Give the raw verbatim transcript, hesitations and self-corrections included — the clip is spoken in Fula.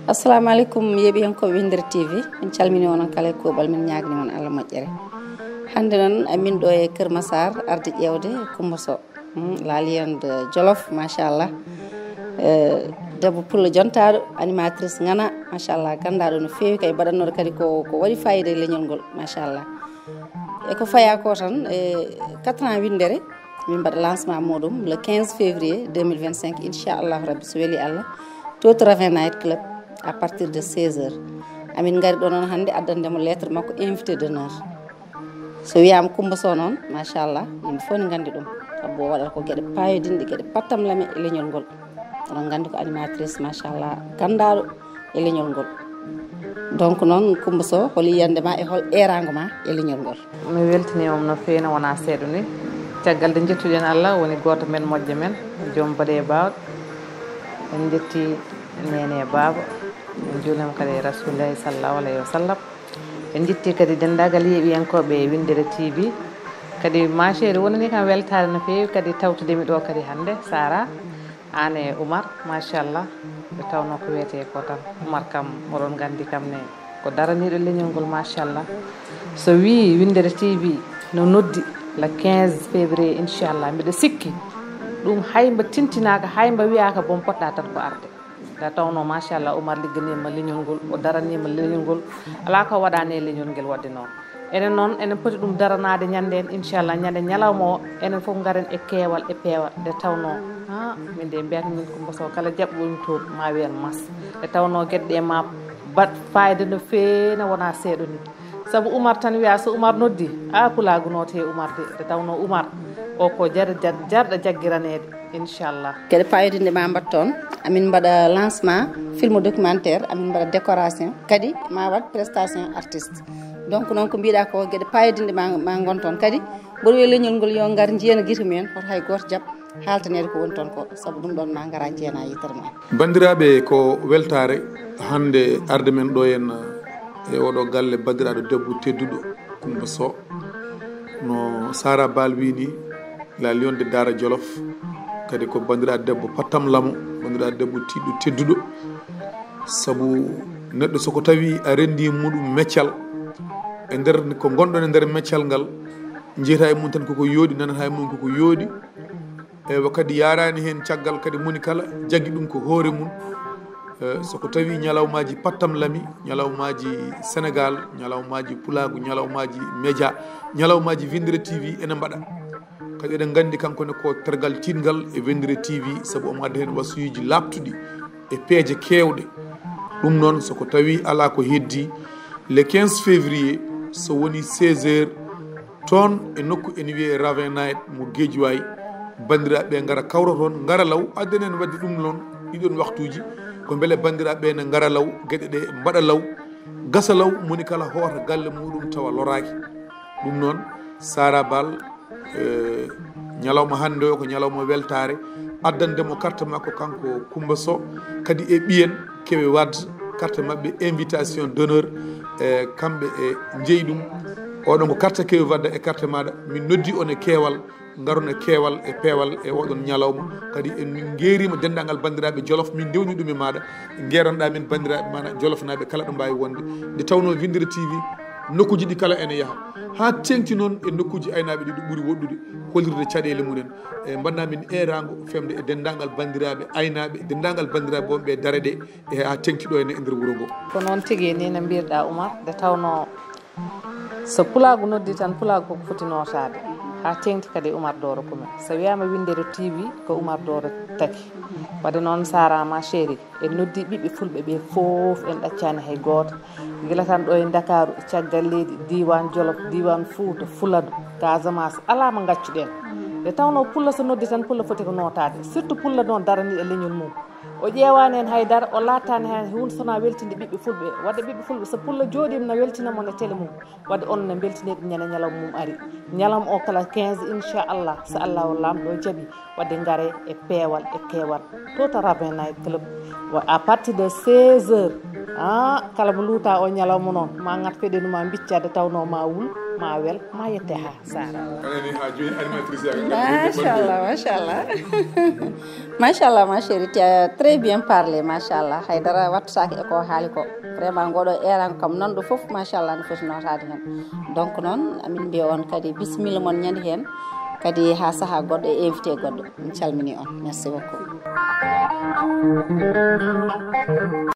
Assalamu aleykum, yeeɓiyankooɓe Winndere T V. Min calmini onon kala e kuuɓal, min ñaagani mon Allah moƴƴere. Hannde noon, amin ɗo e Kër Massar, arde ƴeewde Coumba Sow. Hmm, la Lion de Jolof, machallah. Eh, debbo pullo jontaaɗo, animatrice ŋana, machallah, ganndaaɗo no feewi, kay baɗannooɗo kadi ko, ko waɗi fayida e leñol ngol, machallah. E ko faya ko tan, e quatre ans winndere, min mbaɗa lancement muɗum le quinze février deux mille vingt-cinq, inchallahu rabbi, so weli Allah, to to Raven Night Club à partir de seize heures. Amin ngari ɗo noon hannde addande mo lettre makko invité d'honneur. So wiyaama Coumba Sow noon, machallah, yimɓe fof ne nganndi ɗum. Sabu o waɗata ko geɗe paayodinɗe, geɗe pattamlame e leñol ngol. Oɗon nganndi ko animatrice, machallah, ganndaaɗo e leñol ngol. Donc noon, Coumba Sow, hol yiyannde ma e hol eeraango ma e leñol ngol? Mi weltiniima on no feewi, wonaa seeɗa ni. Caggal nde njettuɗen Allah, woni gooto men, moƴƴo men, joom baɗe e baawɗe. En njetti neene e baaba. En njuulima kadi e Rasuulullaahi sallallaahu alayhi wa sallam. En njetti kadi denndaangal yeeɓiyankooɓe Winndere T V. Kadi, ma chérie, wonani kam weltaare no feewi kadi tawtude mi ɗo kadi hannde, Sara, aan e Oumar, machallah. Nde tawnoo ko wiyetee ko tan, Oumar kam, oɗon nganndi kam ne, ko daraniiɗo leñol ngol, machallah. So wii Winndere T V no noddi le quinze février, inchallah, mbiɗa sikki ɗum hay mbo tintinaaka, hay mbo wiyaaka, bon poɗɗa tan ko arde. Nde tawnoo, machallah, Oumar ligganiima leñol ngol, o daraniima leñol ngol. Alaa ko waɗaani e leñol ngel waɗde noon. Enen noon, enen poti ɗum daranaade ñannde heen, inchallah, ñannde ñalawma o, enen fof ngaren e keewal, e peewal. Nde tawnoo, ha, min de mbiyata min Coumba Sow, kala jaɓɓo ɗum toon, ma wiyan mas. Nde tawnoo geɗe ɗe ma mbaɗ fayida no feewi, wonaa seeɗa ni. Sabu Oumar tan wiya, so Oumar noddi, a, pulaagu noote e Oumar de. Nde tawnoo Oumar o ko jar-, jar-, jarɗo jaggiraneede, inchallah. Geɗe paayodinɗe ma mbaɗ toon, amin mbaɗa lancement film documentaire, amin mbaɗa décoration, kadi ma waɗ prestation artiste. Donc noon ko mbiɗa ko geɗe paayodinɗe ma, ma ngon toon. Kadi mboɗo wiya leñol ngol yo ngar njiya no gite mumen, hoto hay gooto jaɓ haaltaneede ko woni toon ko, sabu ɗum ɗoon ma ngara njeena yitere mumen. Banndiraaɓe, ko weltaare hannde arde men ɗo en e oɗo galle banndiraaɗo debbo tedduɗo Coumba Sow. No Sara Bal wii ni, la Lion de Daara Jolof, kadi ko banndiraaɗo debbo pattam lamo, banndiraaɗo debbo tiiɗɗo tedduɗo. Sabu neɗɗo so ko tawi a renndi muɗum meccal, e nder ko ngonɗon e nder meccal ngal, njiyata e mum tan koko yooɗi, nanata e mum koko yooɗi. Eywa, kadi yaaraani heen caggal, kadi moni kala jaggi ɗum ko hoore mum. Eh, so ko tawi ñalawmaaji pattam lami, ñalawmaaji Senegaal, ñalawmaaji pulaagu, ñalawmaaji média, ñalawmaaji Winndere T V ene mbaɗa. Kadi eɗen nganndi kanko ne ko tergal tiiɗngal e Winndere T V, sabu omo adda heen wasiyuuji laaɓtuɗi e peeje keewɗe. Ɗum noon, so ko tawi alaa ko heddi, le quinze février, so woni seize heures, toon e nokku ene wiyee Raven Night mo Guédiawaye, banndiraaɓe ɓe ngara kawra toon, ngara law, adden en waɗde ɗum noon ɗiɗon waktuuji, ko mbele banndiraaɓe ɓe ne ngara law, geɗe ɗe mbaɗa law, gasa law, moni kala hoota galle muɗum tawa loraaki. Ɗum noon, Sara Bal, eh, ñalawma hannde o ko ñalawma weltaare, addande mo carte makko kanko Coumba Sow, kadi e ɓiyen Kewe Wade, carte maɓɓe invitation d'honneur, e kamɓe e jeyi ɗum. Oɗon ko carte Kewe Wade e carte maɗa, min noddi on e keewal, ngaron e keewal e peewal e oɗon ñalawma. Kadi en ngeerima denndaangal banndiraaɓe Jolof, min ndewni ɗum e maɗa, ngeeranɗa min banndiraaɓe maɗa Jolofnaaɓe kala ɗo mbaawi wonde. Nde tawnoo Winndere T V, nokkuuji ɗi kala ene yaha, haa teeŋti noon e nokkuuji aynaaɓe ɗi ɗo ɓuri woɗɗude, hollirde caɗeele mumen. E mbaɗna min eeraango femde e denndaangal banndiraaɓe aynaaɓe, denndaangal banndiraaɓe wonɓe e dare ɗe, e haa teeŋti ɗo henne e nder wuro ngo. Ko noon tigi ni no mbirɗa, Oumar, nde tawnoo so pulaagu noddi tan, pulaagu koko foti nootaade. Haa teeŋti kadi Oumar Doro Kume. So wiyaama Winndere T V, ko Oumar Doro tagi. Waɗde noon, Sara ma chérie, en noddi ɓiɓɓe fulɓe ɓe fof, en ɗaccaani hay gooto. Gila tan ɗo e Ndakaaru, caggal leydi, diiwaan Jolof, diiwaan Fuuta, Fuladu, Casamance, alaa mo ngaccuɗen. Nde tawnoo pullo so noddi tan, pullo foti ko nootaade. Surtout pullo noon daraniiɗo leñol mum. O ƴeewaani heen hay dara, o laattaani heen huunde so wonaa weltinde ɓiɓɓe fulɓe. Waɗde ɓiɓɓe fulɓe, so pullo jooɗiima, na weltina mo e télé mum. Waɗde on no mbeltiniiɗo ñande ñalawma mum ari. Ñalawma o kala quinze, inchallah, so Allah o Laamɗo jaɓi. Waɗde ngare e peewal e keewal. To to Raven Night Club. Wa-, à partir de seize heures, Ah, kala mo luuta o ñalawma noon, ma ngat feɗenu ma biccade tawno ma wul, ma wel, ma yette ha sara. Anani ha joni animatrice ya. Machallah, machallah. Machallah, ma chérie, tu as très bien parlé, machallah. Haydara wattaki e ko haali ko. Vraiment ngoɗo erango kam nanɗo fof, machallah, no foti notaade hen. Donc noon amin mbiya on kadi bismilla mon ñande hen. Kadi ha saaha goɗɗo e invité goɗɗo. Min calmini on. Merci beaucoup.